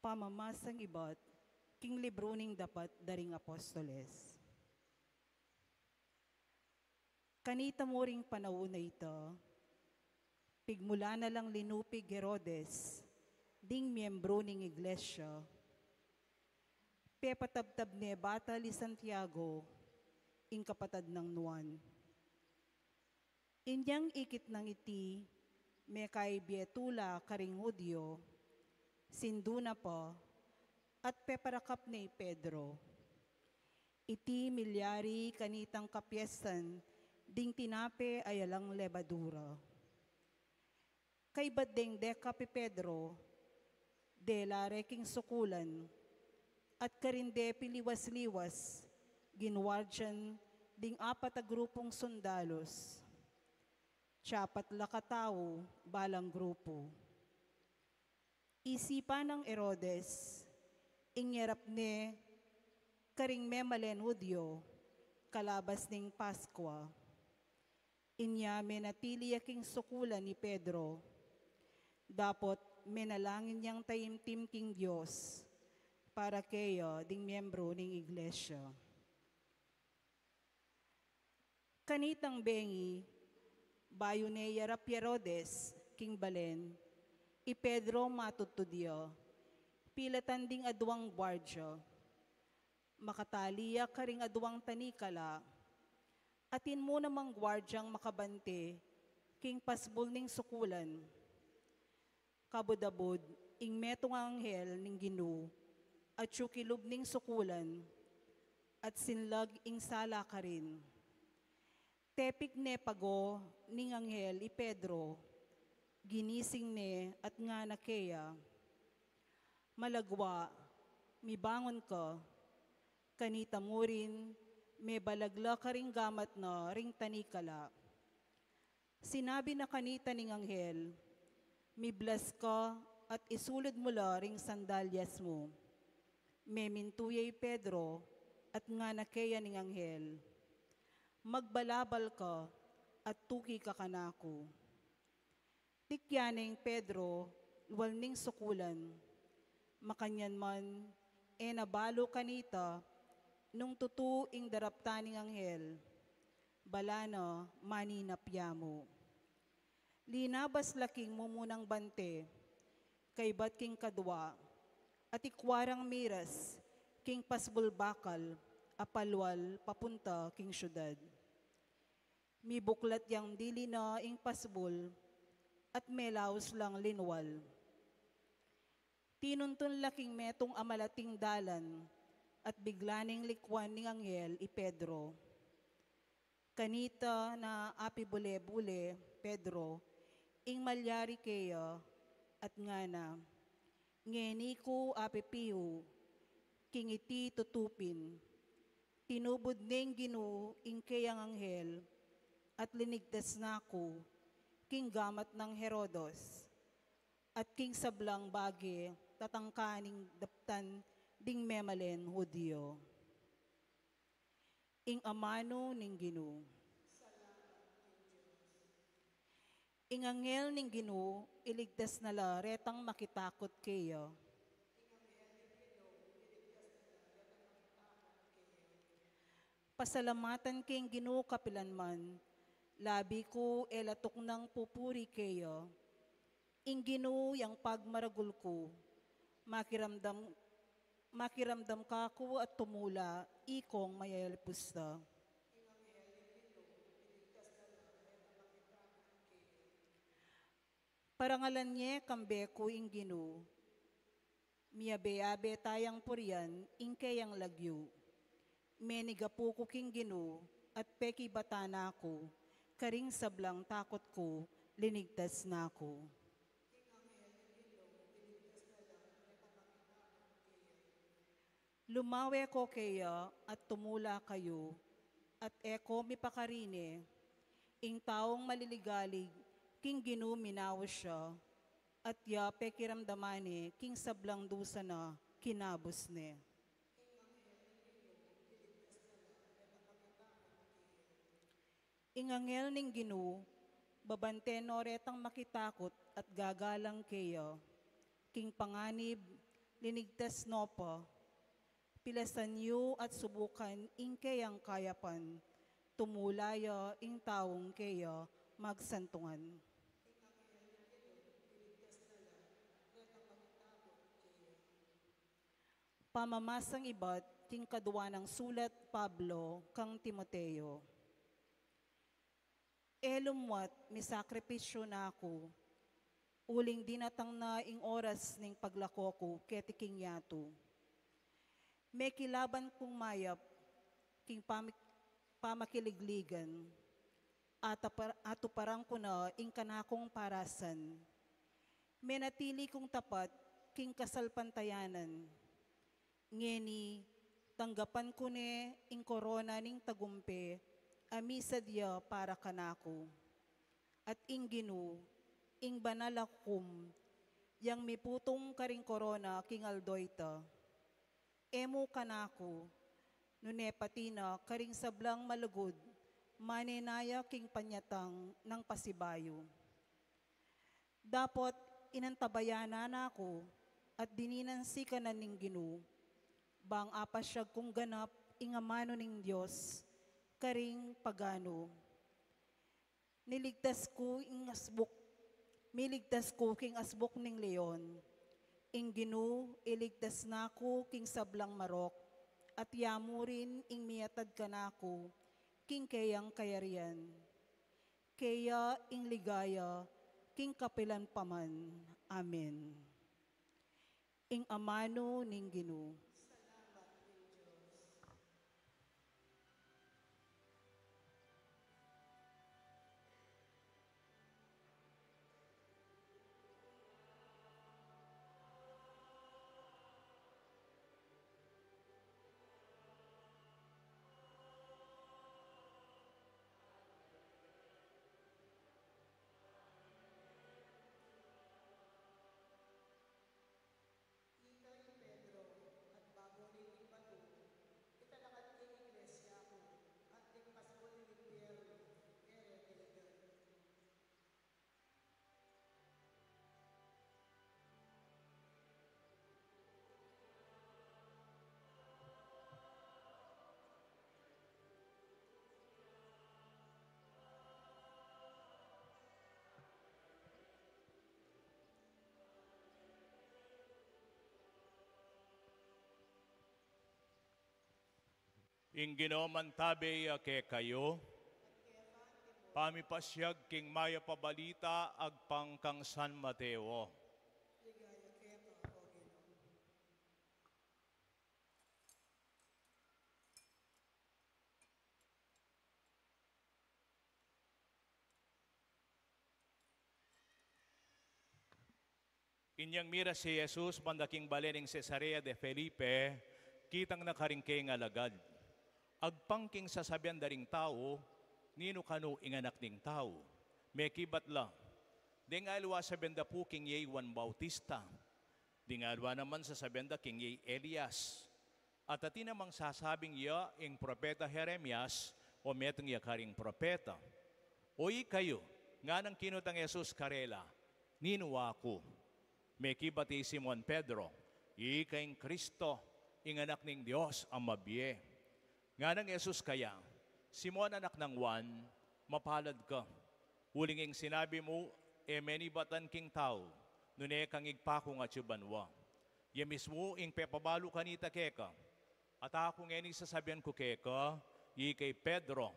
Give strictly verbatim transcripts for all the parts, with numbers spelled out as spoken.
Pamamasang ibat king libru ning dapat da ring apostoles. Kanita mu ring panaun a ita, pigmula na lang linupig Herodes ding miyembru ning iglesia, pepatabtab ne batal i Santiago, ing kapatad nang Juan. Inyang ikit nang iti mekaibie tula karing Judio, sindu na pa at peparakap ne i Pedro. Iti milyari kanitang kapiestan ding tinape a alang lebadura. Kaybat deng dekap i Pedro, dela re king sukulan, at karin de piliwas-liwas ginwardian ding apat a grupung sundalus. Tsapat la katau balang grupu. Isipan nang Herodes, inyarap ne karing memalen Judio, kalabas ning Paskua. Inya menatili ya king sukulan i Pedro, dapot menalangin yang taimtim king Dios para keya ding miyembru ning iglesia. Kanitang bengi, bayu ne yarap i Herodes king balen, i Pedro matudtud ya, pilatan ding aduang guardia. Makatali ya karing aduang tanikala, atin mu namang guardiang makabante king pasbul ning sukulan. Kabud-abud, ing metung a anghel ning Ginu atyu kilub ning sukulan, at sinlag ing sala karin. Tepik ne pago ning anghel i Pedro, ginising ne at ngana keya, "Malagwa, mibangun ka." Kanita mu rin, mebalag la karing gamat na ring tanikala. Sinabi na kanita ning anghel, "Miblas ka at isulud mu la ring sandalyas mu." Memintu ya i Pedro at ngana keya ning anghel, "Magbalabal ka at tuki ka kanaku." Tikyan neng Pedro lual ning sukulan. Makanyan man, e na balu kanita nung tutu ing daraptan ning anghel. Bala na maninap ya mu. Linabas la king mumunang bante, kaybat king kadwa, at ikwa rang miras king pasbul bakal a palual papunta king siudad. Mibuklat yang dili na ing pasbul at melaus lang linual. Tinuntun la king metung a malating dalan at bigla neng likwan ning anghel i Pedro. Kanita na apibule-bule Pedro ing malyari keya at ngana, "Ngeni ku apipiu king iti tutu pin." Tinubud neng Ginu ing keyang anghel at linigtas na ku king gamat nang Herodes at king sablang bage tatangka ning daptan ding memalen Judio. Ing amanu ning Ginu. Ing anghel ning Ginu iligtas na la retang makitakut keya. Pasalamatan ke ing Ginu kapilan man, labi ku e la tuknang pupuri keya. Ing Ginu yang pagmaragul ku, makiramdam, makiramdam kaku at tumula, ikong mayayalipus ta. Parangalan ye kambe ku ing Ginu. Miyabe-abe tayang purian ing keyang lagyu. Menigapu ku king Ginu at pekibatan na ku, karing sablang takut ku, linigtas na ku. Lumawe ko keya at tumula kayu, at e ko mipakarine. Ing taung maliligalig king Ginu minaus ya, at ya pekiramdaman ne king sablang dusa na kinabus ne. Ing anghel ning Ginu, babante no retang makitakut at gagalang keya. King panganib, linigtas no pa. Pilasan yu at subukan ing keyang kayapan, tumula ya ing taung keya magsantungan. Pamamasang ibat king kadua nang sulat Pablo kang Timoteo. E lumwat misakripisyu na ku, uling dinatang na ing oras ning paglako ku keti king yatu. Mekilaban kung mayap king pamik-, pamakiligligan, atapar-, atuparan ku na ing kanakung parasan. Menatili kung tapat king kasalpantayanan. Ngeni, tanggapan ku ne ing korona ning tagumpe a misadya para kanaku. At ing Ginu, ing banal a hukum, yang miputung karing korona king aldo ita. E mu kanaku, nune pati na karing sablang malugud, manenaya king panyatang nang pasibayu. Dapot inantabayanan na ku at dininan sikanan ning Ginu, bang apasyag kung ganap ing amanu ning Dios karing paganu. Niligtas ku ing asbuk, miligtas ku king asbuk ning leon. Ing Ginu iligtas na ku king sablang marok, at ya mu rin ing miatad kanaku king keyang kayarian. Keya ing ligaya king kapilan pa man. Amen. Ing amanu ning Ginu. Ika i Pedro, at babo ning batu, italakad king iglesia ku, at ding pasbul ning impyernu, e re tiligan. Ing Ginu mantabe ya kekayu. Pamipasyag king mayap a balita agpang kang San Mateo. Inyang miras i Jesus banda king bale ning Cesarea de Felipe, kitang na karing kayang alagad. Agpang king sasabian da ring tau, "Ninu kanu ing Anak ning Tau?" Mekibat la, "Deng aliwa sasabian da pu king iya i Juan Bautista. Deng aliwa naman sasabian da king iya i Elias. At atin namang sasabing iya ing propeta Jeremias o metung ya karing propeta." "O ikayu," nganang kinutang Jesus karela, "ninu aku?" Mekibat i Simon Pedro, "Ika ing Kristo, ing Anak ning Dios a mabie." Nganang Jesus kaya, "Simon, anak nang Juan, mapalad ka. Uling ing sinabi mu, e me nibatan king tau, nune kang Ibpa kung atsu banua. Iya mismu ing pepabalu kanita keka. At aku ngeni sasabian ku keka, ika i Pedro,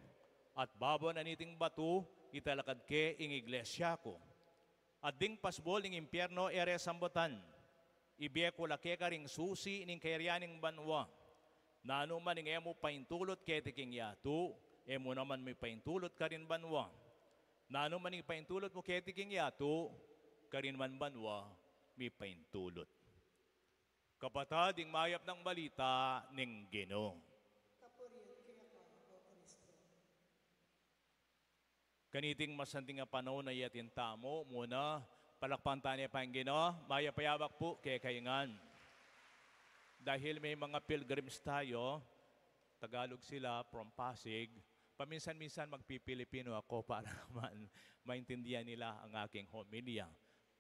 at babo na niting batu, italakad ke ing iglesia ku. At ding pasbul ning impyernu e re sambatan. Ibie ku la keka ring susi ning kayarian ning banua. Nanu man ing e mu paintulut keti king yatu, e mu naman mipaintulut karin banua. Nanu man ing paintulut mu keti king yatu, karin man banua mipaintulut." Kapatad, ing mayap nang balita ning Ginu. Kapurian keka, O Kristo. Kaniting masanting a panaun a yayatin tamu, muna, palakpakan tane pa ing Ginu, mayap a yabak pu kekayu ngan. Dahil may mga pilgrims tayo, Tagalog sila, from Pasig, paminsan-minsan magpipilipino ako para naman maintindihan nila ang aking homilya.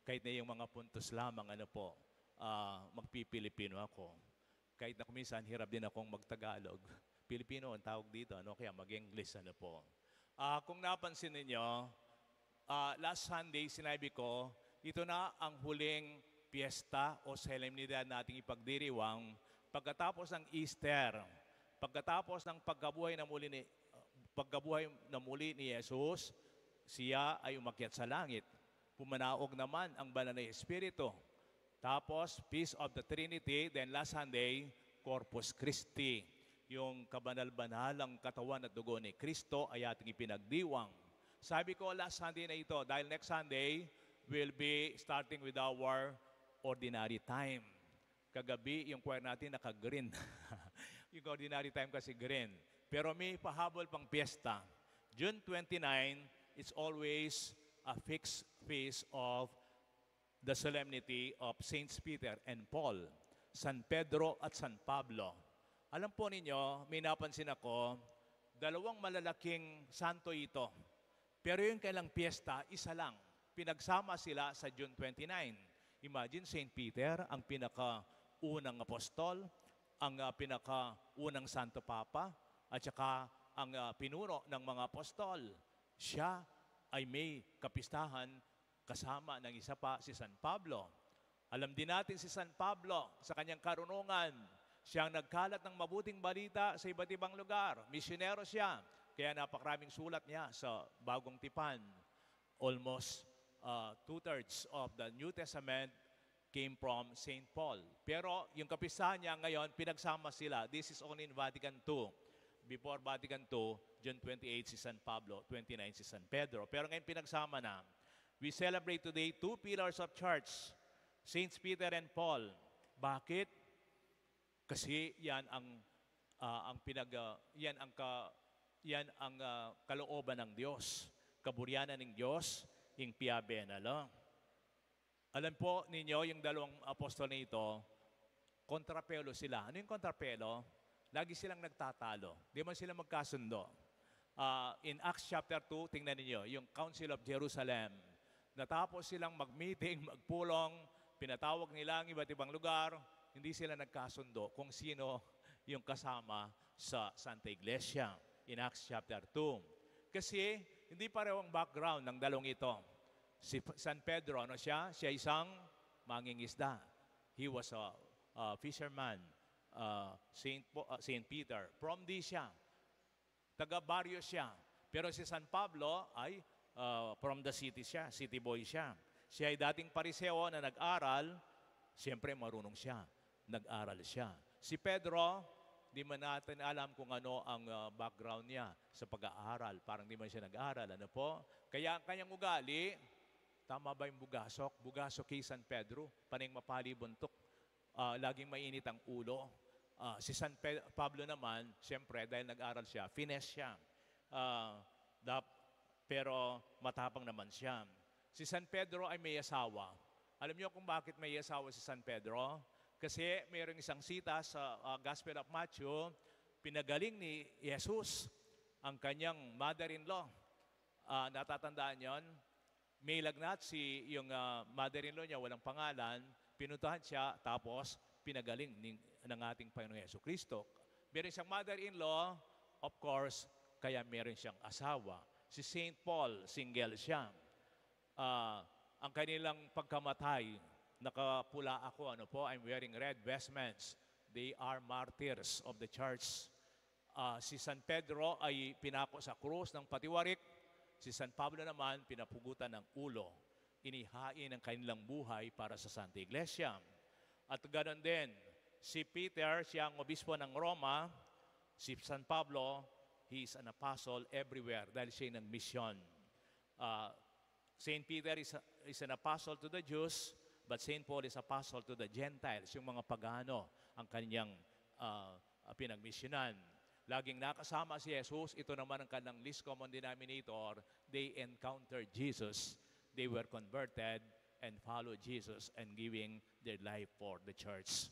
Kahit na yung mga puntos lamang, ano po. Ah, magpipilipino ako. Kahit na kuminsan, hirap din akong magtagalog. Pilipino ang tawag dito, ano? Kaya mag-English, ano po. Ah, kung napansin ninyo, ah, last Sunday, sinabi ko, ito na ang huling piyesta o solemnidad nating ipagdiriwang pagkatapos ng Easter, pagkatapos ng pagkabuhay na muli ni, pagkabuhay na muli ni Jesus, siya ay umakyat sa langit. Pumanaog naman ang Banal na Espiritu. Tapos, Feast of the Trinity, then last Sunday, Corpus Christi. Yung kabanal-banalang katawan at dugo ni Kristo ay ating ipinagdiwang. Sabi ko last Sunday na ito, dahil next Sunday will be starting with our ordinary time. Kagabi, yung choir natin naka-green. Yung ordinary time kasi green. Pero may pahabol pang piyesta. June twenty-nine, it's always a fixed feast of the solemnity of Saints Peter and Paul, San Pedro at San Pablo. Alam po ninyo, may napansin ako, dalawang malalaking santo ito. Pero yung kailang piyesta, isa lang. Pinagsama sila sa June twenty-nine. Imagine, Saint Peter, ang pinakaunang apostol, ang, ah, pinakaunang Santo Papa, at saka ang, ah, pinuno ng mga apostol. Siya ay may kapistahan kasama ng isa pa, si San Pablo. Alam din natin si San Pablo sa kanyang karunungan. Siyang nagkalat ng mabuting balita sa iba't ibang lugar. Misyonero siya. Kaya napakaraming sulat niya sa Bagong Tipan. Almost, uh, two-thirds of the New Testament came from Saint Paul. Pero yung kapistahan niya ngayon, pinagsama sila. This is only in Vatican two. Before Vatican two, June twenty-eight si San Pablo, twenty-nine si San Pedro. Pero ngayon pinagsama na. We celebrate today two pillars of church, Saints Peter and Paul. Bakit? Kasi yan ang, ah, ang pinag-, ah, yan ang ka-, yan ang, ah, kalooban ng Diyos. Kaburian na ng Diyos, ing piabe na la. Alam po ninyo, yung dalawang apostol na ito, kontrapelo sila. Ano yung kontrapelo? Lagi silang nagtatalo. Di man sila magkasundo. Ah, in Acts chapter two, tingnan ninyo, yung Council of Jerusalem. Natapos silang mag-meeting, magpulong, pinatawag nila ang iba't ibang lugar, hindi sila nagkasundo kung sino yung kasama sa Santa Iglesia in Acts chapter two. Kasi hindi pareho ang background ng dalawang ito. Si P-, San Pedro, ano siya? Siya isang mangingisda. He was a, a fisherman. Uh, Saint Po-, uh, Saint Peter, from D siya. Taga baryo siya. Pero si San Pablo ay, uh, from the city siya, city boy siya. Siya ay dating Pariseo na nag-aral, siyempre marunong siya, nag-aral siya. Si Pedro, di man natin alam kung ano ang, uh, background niya sa pag-aaral. Parang di man siya nag-aral, ano po? Kaya ang kanyang ugali, tama ba yung bugasok? Bugasok kay San Pedro, paneng mapali buntok. Ah, laging mainit ang ulo. Ah, si San Pe-, Pablo naman, siyempre, dahil nag-aral siya, finesse siya. Ah, dap-, pero matapang naman siya. Si San Pedro ay may asawa. Alam niyo kung bakit may asawa si San Pedro? Kasi mayroong isang sita sa, ah, Gospel of Matthew, pinagaling ni Jesus ang kanyang mother-in-law. Ah, natatandaan yon? May lagnat si, yung, ah, mother-in-law niya, walang pangalan, pinuntahan siya, tapos pinagaling ni, ng ating Panginoong Yesu Kristo. Meron siyang mother-in-law, of course, kaya meron siyang asawa. Si Saint Paul, single siya. Ah, ang kanilang pagkamatay, nakapula ako, ano po, I'm wearing red vestments. They are martyrs of the church. Ah, si San Pedro ay pinako sa krus ng patiwarik, si San Pablo naman pinapugutan ng ulo. Inihain ang kanilang buhay para sa Santa Iglesia. At ganoon din, si Peter, siya ang obispo ng Roma, si San Pablo, he is an apostle everywhere dahil siya ay nagmisyon. Ah, Saint Peter is, is an apostle to the Jews, but Saint Paul is apostle to the Gentiles, yung mga pagano ang kanyang, ah, ah, pinagmisyonan. Laging nakasama si Jesus, ito naman ang kanilang least common denominator, they encountered Jesus, they were converted and followed Jesus and giving their life for the church.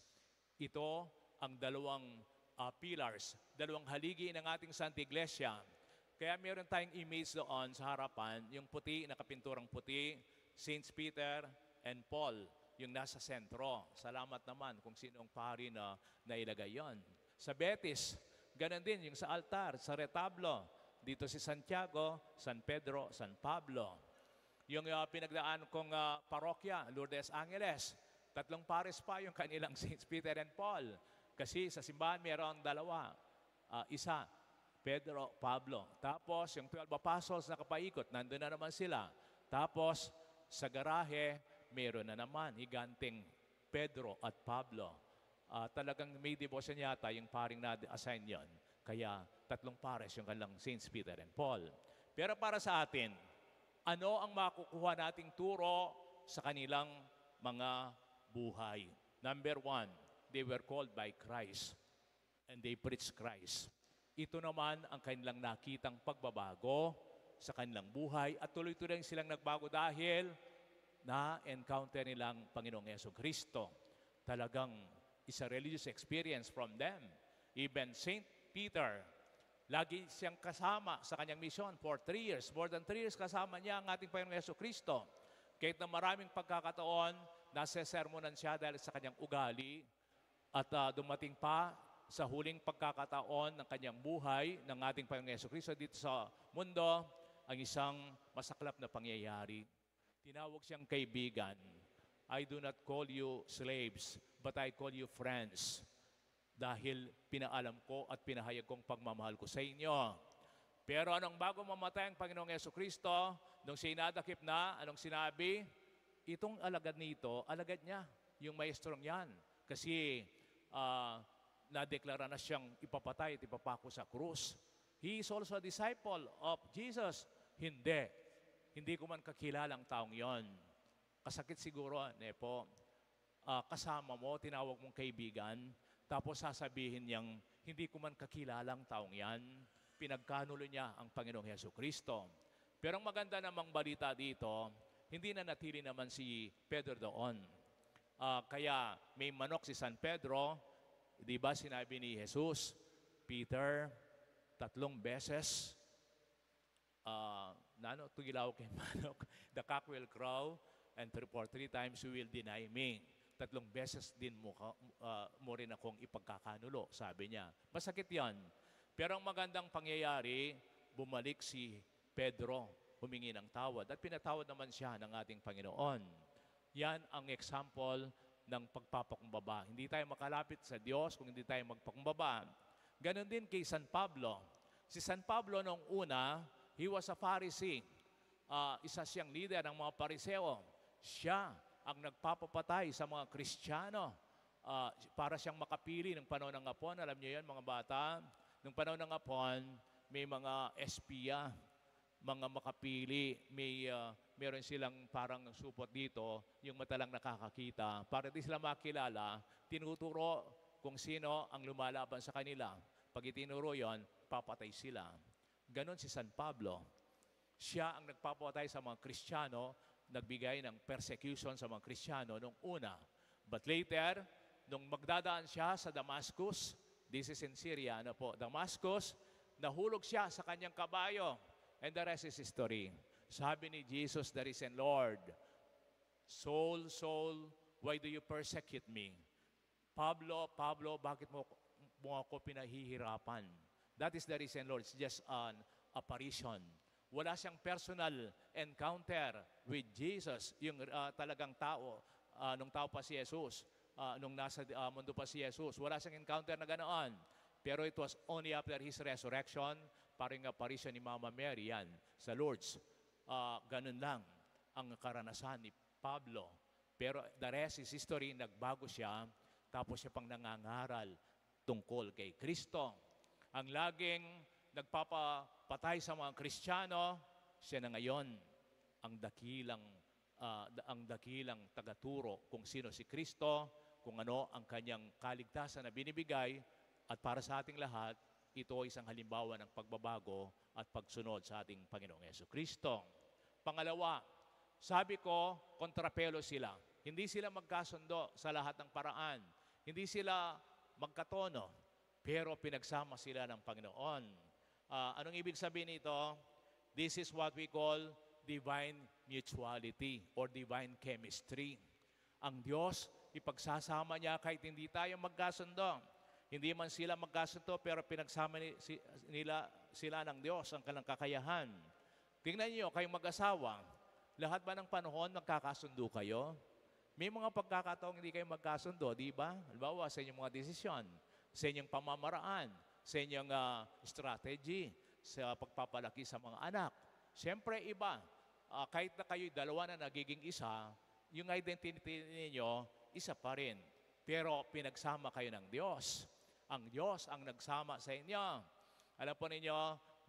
Ito ang dalawang, ah, pillars, dalawang haligi ng ating Santa Iglesia. Kaya meron tayong image doon sa harapan, yung puti, nakapinturang puti, Saints Peter and Paul. yung nasa sentro. Salamat naman kung sinong pari na nailagay yon. Sa Betis, ganun din yung sa altar, sa retablo. Dito si Santiago, San Pedro, San Pablo. Yung, ah, pinagdaan kong, ah, parokya, Lourdes Angeles, tatlong pares pa yung kanilang Saints Peter and Paul. Kasi sa simbahan, mayroong dalawa. Ah, isa, Pedro, Pablo. Tapos, yung twelve apostles nakapaikot, nandun na naman sila. Tapos, sa garahe, meron na naman, higanting Pedro at Pablo. Ah, talagang may devotion yata yung paring na-assign yon. Kaya, tatlong pares yung kanilang Saints Peter and Paul. Pero para sa atin, ano ang makukuha nating turo sa kanilang mga buhay? Number one, they were called by Christ and they preach Christ. Ito naman ang kanilang nakitang pagbabago sa kanilang buhay at tuloy-tuloy silang nagbago dahil na-encounter nilang Panginoong Yesu Kristo. Talagang is a religious experience from them. Even Saint Peter, lagi siyang kasama sa kanyang misyon for three years. More than three years kasama niya ang ating Panginoong Yesu Kristo. Kahit na maraming pagkakataon, nasesermonan siya dahil sa kanyang ugali, at, ah, dumating pa sa huling pagkakataon ng kanyang buhay, ng ating Panginoong Yesu Kristo dito sa mundo, ang isang masaklap na pangyayari. Tinawag siyang kaibigan. "I do not call you slaves, but I call you friends. Dahil pinaalam ko at pinahayag kong pagmamahal ko sa inyo." Pero anong bago mamatay ang Panginoong Yesu Kristo, nung siya inadakip na, anong sinabi? "Itong alagad nito, alagad niya, yung maestrong yan. Kasi, ah, nadeklara na siyang ipapatay at ipapako sa krus. He is also a disciple of Jesus." "Hindi. Hindi ko man kakilala ang taong yon." Kasakit siguro, ne po? Ah, kasama mo, tinawag mong kaibigan, tapos sasabihin niyang, "Hindi ko man kakilala ang taong yan." Pinagkanulo niya ang Panginoong Hesu Kristo. Pero ang maganda namang balita dito, hindi na natili naman si Pedro doon. Ah, kaya may manok si San Pedro, di ba sinabi ni Jesus, "Peter, tatlong beses, ah, nanu, tugilaw keng manok, the cock will crow, and three, for three times you will deny me." "Tatlong beses din mo, ka, ah, mo rin akong ipagkakanulo," sabi niya. Masakit yon. Pero ang magandang pangyayari, bumalik si Pedro, humingi ng tawad. At pinatawad naman siya ng ating Panginoon. Yan ang example ng pagpapakumbaba. Hindi tayo makalapit sa Diyos kung hindi tayo magpakumbaba. Ganon din kay San Pablo. Si San Pablo noong una, he was a Pharisee. Ah, isa siyang leader ng mga Pariseo. Siya ang nagpapapatay sa mga Kristiyano. Ah, para siyang makapili ng panahon ng Hapon. Alam niyo yun, mga bata? Nung panahon ng Hapon, may mga espiya, mga makapili, may, ah, meron silang parang supot dito, yung mata lang nakakakita. Para di sila makilala, tinuturo kung sino ang lumalaban sa kanila. Pag itinuro yon, papatay sila. Ganon si San Pablo. Siya ang nagpapatay sa mga Kristiyano, nagbigay ng persecution sa mga Kristiyano nung una. But later, nung magdadaan siya sa Damascus, this is in Syria, ano po, Damascus, nahulog siya sa kanyang kabayo. And the rest is history. Sabi ni Jesus, the risen Lord, "Saul, Saul, why do you persecute me?" "Pablo, Pablo, bakit mo, mo ako pinahihirapan?" That is the risen Lord. It's just an apparition. Wala siyang personal encounter with Jesus, yung, ah, talagang tao, ah, nung tao pa si Jesus, ah, nung nasa, ah, mundo pa si Jesus. Wala siyang encounter na ganoon. Pero it was only after his resurrection, parang apparition ni Mama Mary yan sa Lourdes. Ah, ganun lang ang karanasan ni Pablo. Pero the rest is history, nagbago siya, tapos siya pang nangangaral tungkol kay Kristo. Ang laging nagpapapatay sa mga Kristiyano, siya na ngayon ang dakilang, ah, da-, ang dakilang tagaturo kung sino si Kristo, kung ano ang kanyang kaligtasan na binibigay, at para sa ating lahat, ito ay isang halimbawa ng pagbabago at pagsunod sa ating Panginoong Yesu Kristo. Pangalawa, sabi ko, kontrapelo sila. Hindi sila magkasundo sa lahat ng paraan. Hindi sila magkatono, pero pinagsama sila ng Panginoon. Ah, anong ibig sabihin nito? This is what we call divine mutuality or divine chemistry. Ang Diyos, ipagsasama niya kahit hindi tayo magkasundo. Hindi man sila magkasundo, pero pinagsama ni-, si-, nila, sila ng Diyos, ang kanilang kakayahan. Tingnan niyo, kayong mag-asawa, lahat ba ng panahon magkakasundo kayo? May mga pagkakataong hindi kayo magkasundo, di ba? Halimbawa, sa inyong mga desisyon, sa inyong pamamaraan, sa inyong, ah, strategy, sa pagpapalaki sa mga anak. Siyempre, iba, ah, kahit na kayo'y dalawa na nagiging isa, yung identity ninyo, isa pa rin. Pero pinagsama kayo ng Diyos. Ang Diyos ang nagsama sa inyo. Alam po ninyo,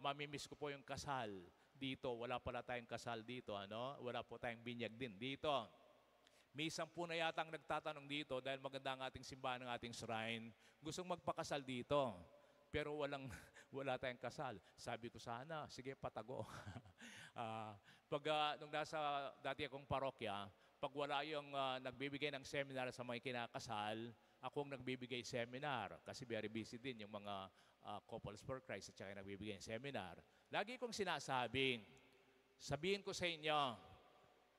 mamimiss ko po yung kasal dito. Wala pala tayong kasal dito, ano? Wala po tayong binyag din dito. May sampu na yatang nagtatanong dito dahil maganda ang ating simbahan, ang ating shrine. Gustong magpakasal dito. Pero walang, wala tayong kasal. Sabi ko sana, sige, patago. Ah, pag, ah, nung nasa dati akong parokya, pag wala yung, ah, nagbibigay ng seminar sa mga kinakasal, ako ang nagbibigay seminar. Kasi very busy din yung mga, ah, Couples for Christ at saka yung nagbibigay ng seminar. Lagi kong sinasabi, sabihin ko sa inyo,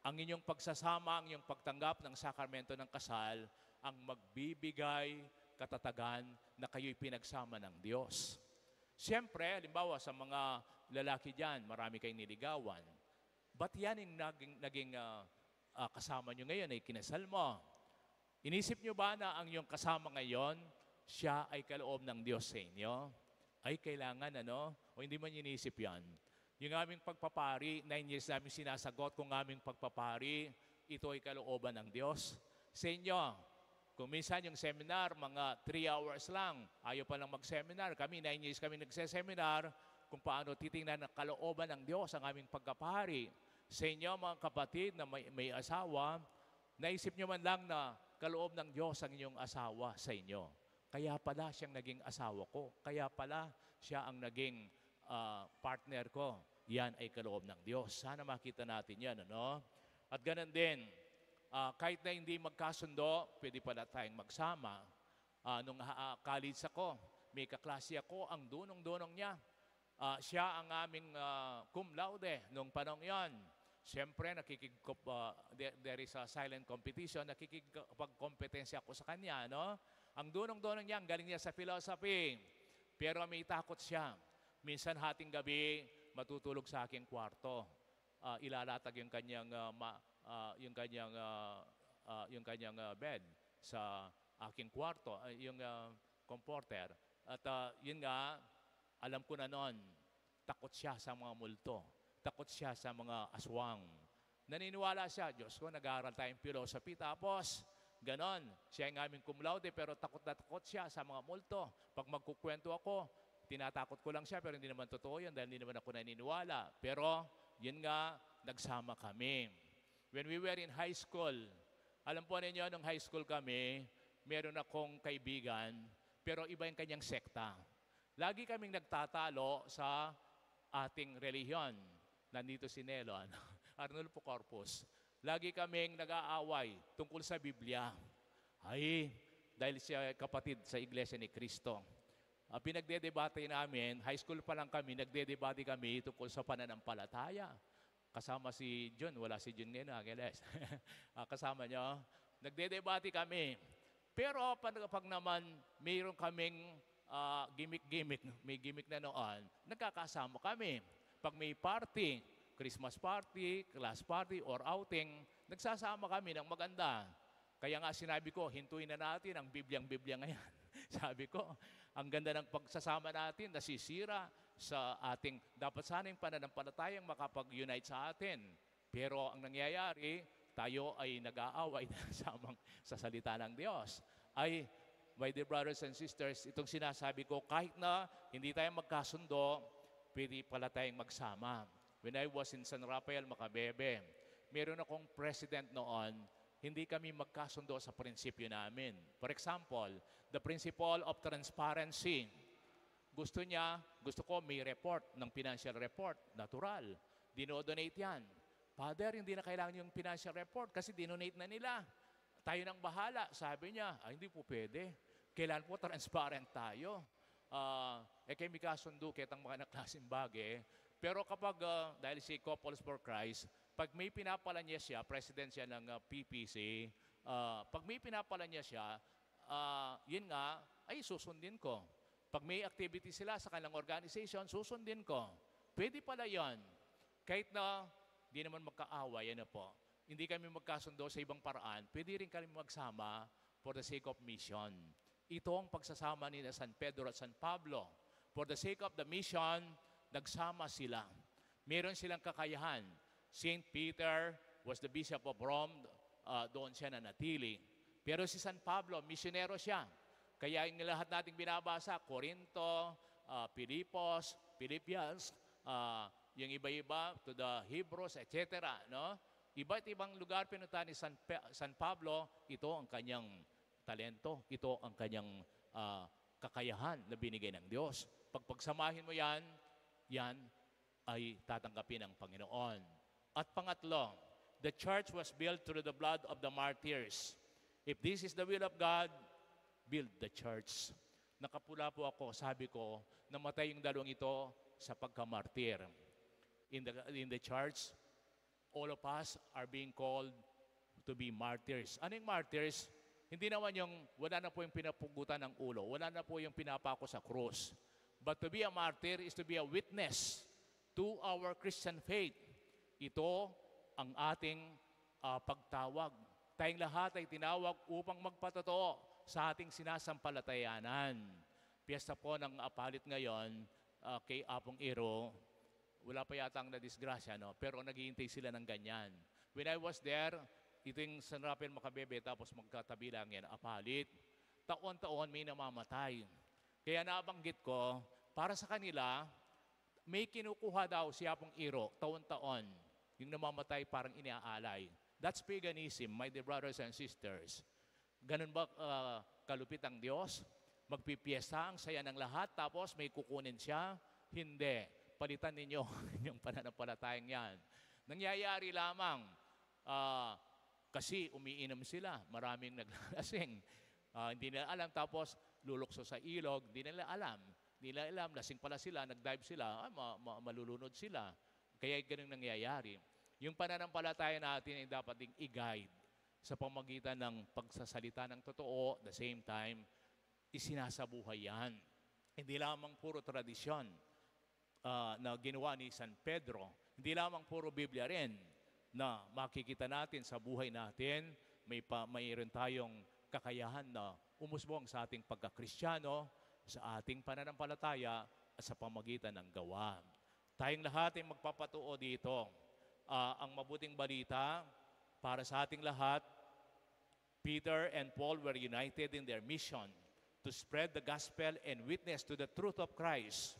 ang inyong pagsasama, ang inyong pagtanggap ng sakramento ng kasal, ang magbibigay katatagan na kayo'y pinagsama ng Diyos. Siyempre, halimbawa, sa mga lalaki diyan, marami kayong niligawan. Ba't yan yung naging, naging, ah, ah, kasama nyo ngayon, ay kinasal mo? Inisip nyo ba na ang iyong kasama ngayon, siya ay kaloob ng Diyos sa inyo? Ay, kailangan, ano? O hindi man inisip yan? Yung aming pagpapari, nine years namin sinasagot kung aming pagpapari, ito ay kalooban ng Diyos sa inyo. Kung minsan yung seminar, mga three hours lang, ayaw pa lang mag-seminar. Kami, nine years kami nagse-seminar, kung paano titingnan ng kalooban ng Diyos ang aming pagkapari. Sa inyo, mga kapatid na may, may asawa, naisip nyo man lang na kaloob ng Diyos ang inyong asawa sa inyo? Kaya pala siyang naging asawa ko. Kaya pala siya ang naging, ah, partner ko. Yan ay kaloob ng Diyos. Sana makita natin yan, ano? At ganun din, ah, kahit na hindi magkasundo, pwede pala tayong magsama. Ah, nung, ah, college ako, may kaklase ako, ang dunong-dunong niya. Ah, siya ang aming, ah, cum laude nung panahong yon. Siyempre, nakikig-, ah, there, there is a silent competition, nakikipagkompetensya ako sa kanya, no? Ang dunong-dunong niya, ang galing niya sa philosophy. Pero may takot siya. Minsan, hating gabi, matutulog sa aking kwarto. Ah, ilalatag yung kanyang, ah, ma-, ah, yung kanyang, ah, ah, yung kanyang, ah, bed sa aking kwarto, ah, yung, ah, comforter. At, ah, yun nga, alam ko na noon, takot siya sa mga multo. Takot siya sa mga aswang. Naniniwala siya, "Diyos ko, nag-aaral tayong philosophy, tapos ganon, siya yung aming cum laude, pero takot na takot siya sa mga multo. Pag magkukwento ako, tinatakot ko lang siya, pero hindi naman totoo yun dahil hindi naman ako naniniwala." Pero, yun nga, nagsama kami. When we were in high school, alam po ninyo, nung high school kami, meron akong kaibigan, pero iba yung kanyang sekta. Lagi kaming nagtatalo sa ating relihiyon. Nandito si Nelon, Arnulfo Corpus. Lagi kaming nag-aaway tungkol sa Biblia. Ay, dahil siya kapatid sa Iglesia ni Cristo. Ah, pinagdedebate namin, high school pa lang kami, nagdedebate kami tungkol sa pananampalataya. Kasama si Jun, wala si Jun ngayon, Angeles. Ah, kasama nyo? Nagdedebate kami. Pero pag, pag naman mayroon kaming, ah, gimmick-gimmick, may gimmick na noon, nagkakasama kami. Pag may party, Christmas party, class party, or outing, nagsasama kami ng maganda. Kaya nga sinabi ko, hintuin na natin ang Bibliang-Biblia ngayon. Sabi ko, ang ganda ng pagsasama natin, nasisira sa ating, dapat sana yung pananampalatayang makapag-unite sa atin. Pero ang nangyayari, tayo ay nag-aaway na samang sa salita ng Diyos. Ay, my dear brothers and sisters, itong sinasabi ko, kahit na hindi tayo magkasundo, pwede pala tayong magsama. When I was in San Rafael, Macabebe, meron akong president noon, hindi kami magkasundo sa prinsipyo namin. For example, the principle of transparency. Gusto niya, gusto ko may report ng financial report, natural. Dinodonate yan. "Father, hindi na kailangan yung financial report kasi dinonate na nila. Tayo nang bahala," sabi niya. "Ay, hindi po pwede. Kailangan po transparent tayo." Ah, eh, kami kasundo kitang mga klaseng bagay. Pero kapag, ah, dahil si Couples for Christ, pag may pinapala niya siya, president siya ng, ah, P P C, Ah, pag may pinapala niya siya, ah, yun nga, ay, susundin ko. Pag may activity sila sa kanilang organization, susundin ko. Pwede pala yun. Kahit na di naman magkaaway, ano po. Hindi kami magkasundo sa ibang paraan, pwede rin kami magsama for the sake of mission. Ito ang pagsasama ni San Pedro at San Pablo. For the sake of the mission, nagsama sila. Meron silang kakayahan. Saint Peter was the Bishop of Rome, ah, doon siya nanatili. Pero si San Pablo, misyonero siya. Kaya yung lahat nating binabasa, Corinto, ah, Filipos, Philippians, ah, yung iba-iba, to the Hebrews, et cetera, no? Iba't ibang lugar pinunta ni San, Pe- San Pablo, ito ang kanyang talento, ito ang kanyang, ah, kakayahan na binigay ng Diyos. Pag pagsamahin mo yan, yan ay tatanggapin ng Panginoon. At pangatlo, the church was built through the blood of the martyrs. If this is the will of God, build the church. Nakapula po ako, sabi ko, namatay yung dalawang ito sa pagkamartir. In the, in the church, all of us are being called to be martyrs. Ano yung martyrs? Hindi naman yung wala na po yung pinapugutan ng ulo, wala na po yung pinapako sa krus. But to be a martyr is to be a witness to our Christian faith. Ito ang ating, ah, pagtawag. Tayong lahat ay tinawag upang magpatotoo sa ating sinasampalatayanan. Piyesta po ng Apalit ngayon, ah, kay Apong Iro. Wala pa yata ang nadisgrasya, no? Pero naghihintay sila ng ganyan. When I was there, ito yung San Rafael Macabebe, tapos magkatabi lang yan, Apalit. Taon-taon may namamatay. Kaya nabanggit ko, para sa kanila, may kinukuha daw si Apong Iro, taon-taon. Yung namamatay parang iniaalay. That's paganism, my dear brothers and sisters. Ganun ba, ah, kalupit ang Diyos? Magpipiesta ang saya ng lahat, tapos may kukunin siya? Hindi. Palitan ninyo yung pananampalatayang yan. Nangyayari lamang, ah, kasi umiinom sila, maraming naglalasing. Ah, hindi nila alam, tapos lulukso sa ilog, hindi nila alam. Hindi nila alam, lasing pala sila, nag-dive sila, ah, ma- ma- malulunod sila. Kaya ganun nangyayari. Yung pananampalataya natin ay dapat ding i-guide sa pamagitan ng pagsasalita ng totoo, the same time, isinasabuhay yan. Hindi lamang puro tradisyon, ah, na ginawa ni San Pedro, hindi lamang puro Biblia rin na makikita natin sa buhay natin, may pa, mayroon tayong kakayahan na umusbong sa ating pagkakristyano, sa ating pananampalataya, at sa pamagitan ng gawa. Tayong lahat ay magpapatuo dito. Ah, ang mabuting balita para sa ating lahat, Peter and Paul were united in their mission to spread the gospel and witness to the truth of Christ.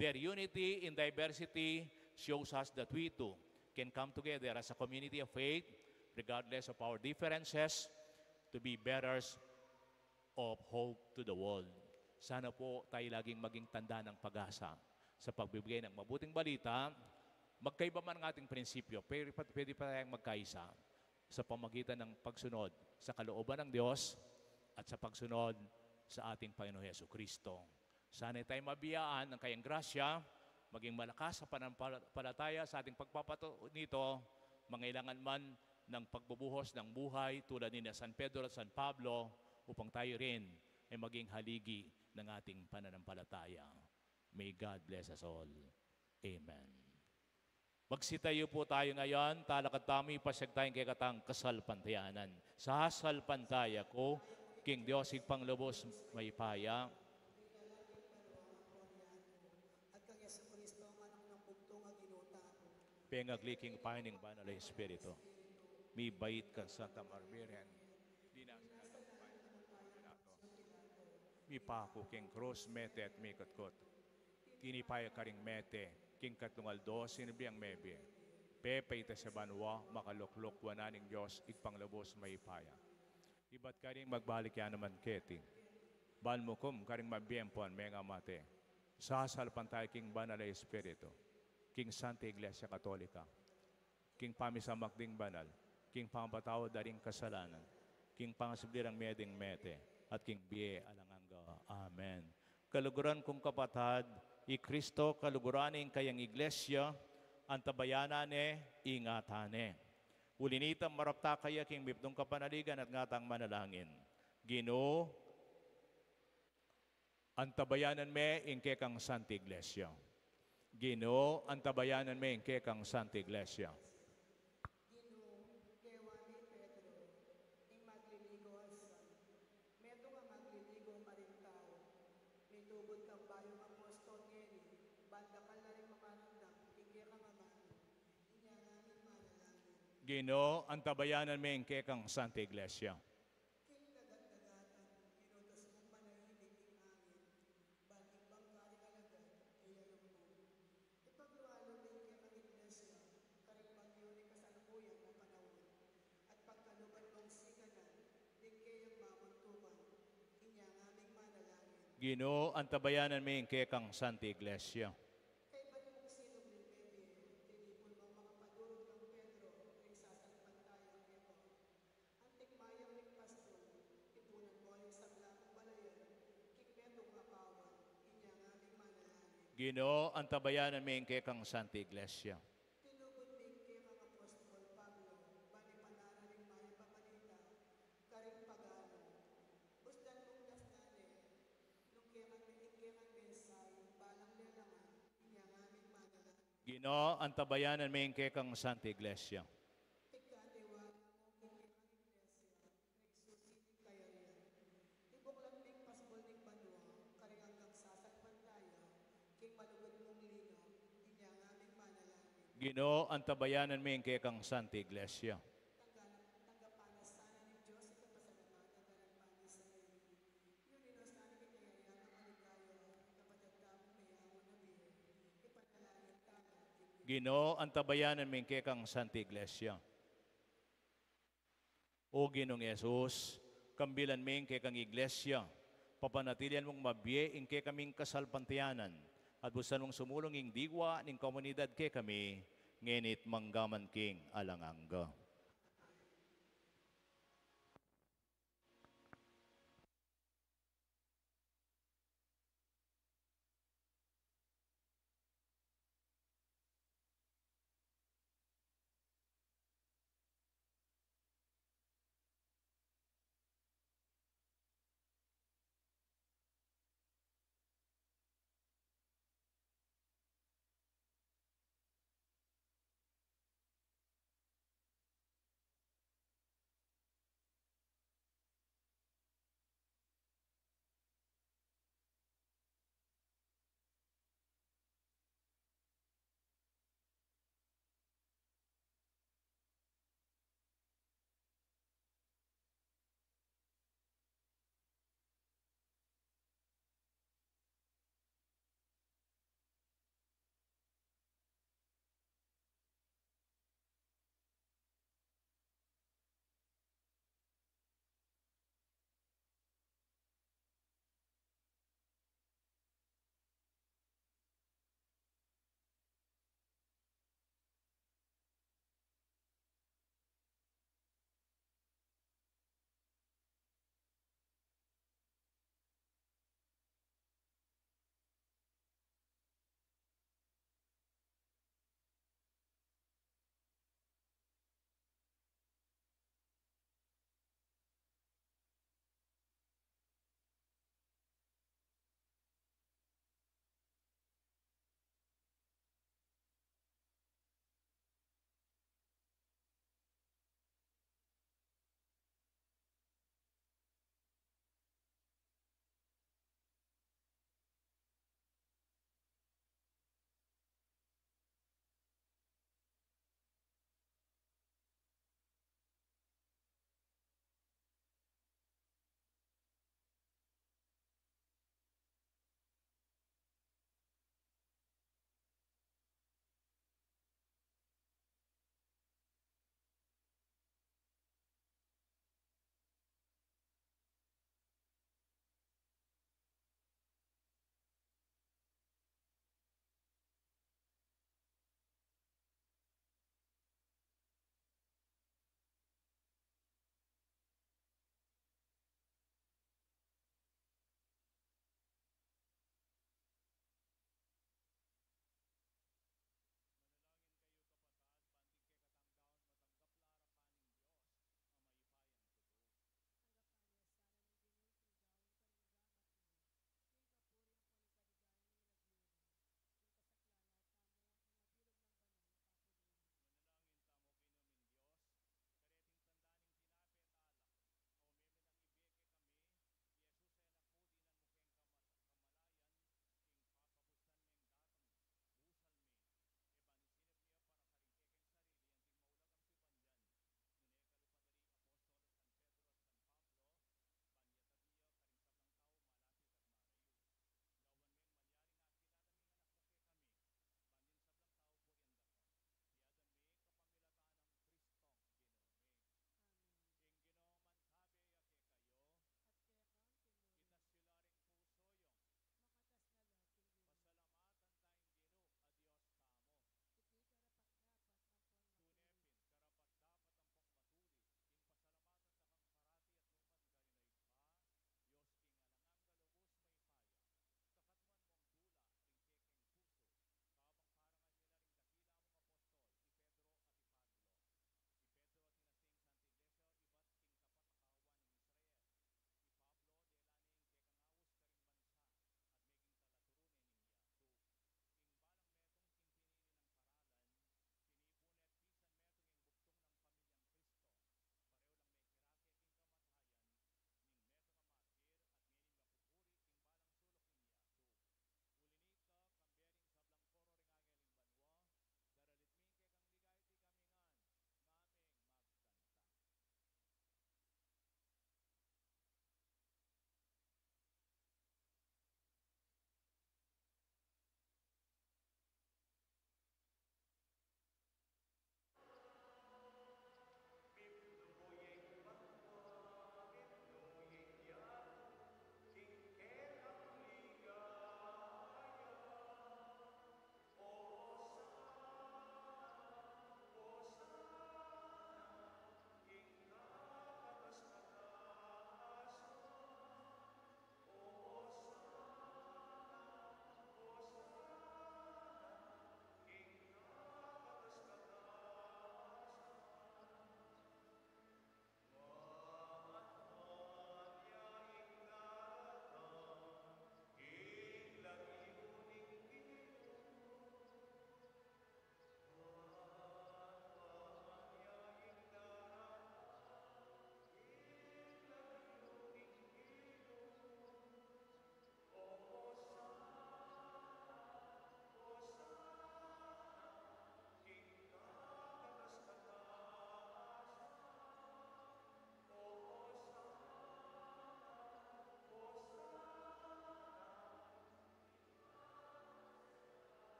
Their unity in diversity shows us that we too can come together as a community of faith, regardless of our differences, to be bearers of hope to the world. Sana po tayo laging maging tanda ng pag-asa sa pagbibigay ng mabuting balita. Magkaiba man ang ating prinsipyo, pero pa- pwede pa tayong magkaisa sa pamagitan ng pagsunod sa kalooban ng Diyos at sa pagsunod sa ating Panginoong Hesu Kristo. Sana tayo mabiyaan ng kayang grasya, maging malakas sa pananampalataya sa ating pagpapatuo nito, mangailangan man ng pagbubuhos ng buhay tulad ni na San Pedro at San Pablo, upang tayo rin ay maging haligi ng ating pananampalataya. May God bless us all. Amen. Magsitayo po tayo ngayon, talakad tamu, ipasyag tayang kekatang kasalpantayanan. Sasalpantaya ku king Dios Ibpang lubos mayupaya, at kang Jesucristo, anak nang bugtung a Ginu tamu. Pengagli king upaya ning Banal a Espiritu, mibait kang Santa Maria Birhen, dinasal king upaya ning Pilato, mipaku king krus, mete at mikutkut. Tinipa ya karing mete, king katlung aldo sinubli yang mebie. Pepaitas ya banua, makalukluk wanan ning Dios Ibpang lubos mayupaya. Ibat karing magbalik ya naman keti, ban mukum karing mabie ampon mengamate. Sasalpantaya king Banal a Espiritu, king Santa Iglesia Katolika, king pamisamak ding banal, king pangapatawad da ring kasalanan, king pangasubli rang mie ding mete, at king bie alang angga. Amen. Kaluguran kung kapatad, i Kristo kaluguran ne ing kayang Iglesia, antabayanan ne, ingatan ne. Uli na nita, marap ta kaya king mipnung kapanaligan at ngatang manalangin. Ginu, antabayanan me ing kekang Santa Iglesia. Ginu, antabayanan me ing kekang Santa Iglesia. Ginu, gewa mi Pedro, ing magliligu alsa, metung a magliligu a maring tau, mitubud kang bayung apostol ngeni, ban dakal la ring makaramdam king kekang amanu. Inya ngaming manalangin. Ginu, antabayanan me ing kekang Santa Iglesia. King dagat-dagatan, inutus mung manahimik ing angin, ban ing bangka ring alagad, e ya lumbu. Ipaglualu me ing kekang Iglesia karing bagyu ning kasalukuyan a panaun, at pagkaluban mung siganan ding keyang mamuntukan. Inya ngaming manalangin. Ginu, antabayanan me ing kekang Santa Iglesia. Kaybat mung sinubli mebie, tinipun mung makapadurut kang Pedro ring sasalpantayang epok. Anting mayap ning pastul, tipunan mu ing sabla mung balayan king metung a pawan. Inya ngaming manalangin. Ginu, antabayanan me ing kekang Santa Iglesia. Tinubud me ing kekang apostol Pablo ban ipanara ring mayap a balita karing pagano. Busdan mung dasnan ne nung kekang, ing kekang mensahe balang lelangan. Inya ngaming manalangin. Ginu, antabayanan me ing kekang Santa Iglesia. Pigkatiwala mu king kekang Iglesia ring susi ning kayarian. Ibuklat me ing pasbul ning banua karing anggang sasalpantaya king malugud mung linaw. Inya ngaming manalangin. Ginu, antabayanan me ing kekang Santa Iglesia. Tangga-, tanggapan na sana ning Dios ing kapasalamatan karing pamisayan. Ginu, antabayanan me ing kekang Santa Iglesia. O Ginung Jesus, kambilan me ing kekang Iglesia, papanatilian mung mabie ing kekaming kasalpantayanan, at bustan mung sumulung ing diwa ning komunidad kekami, ngeni't manggaman king alang angga.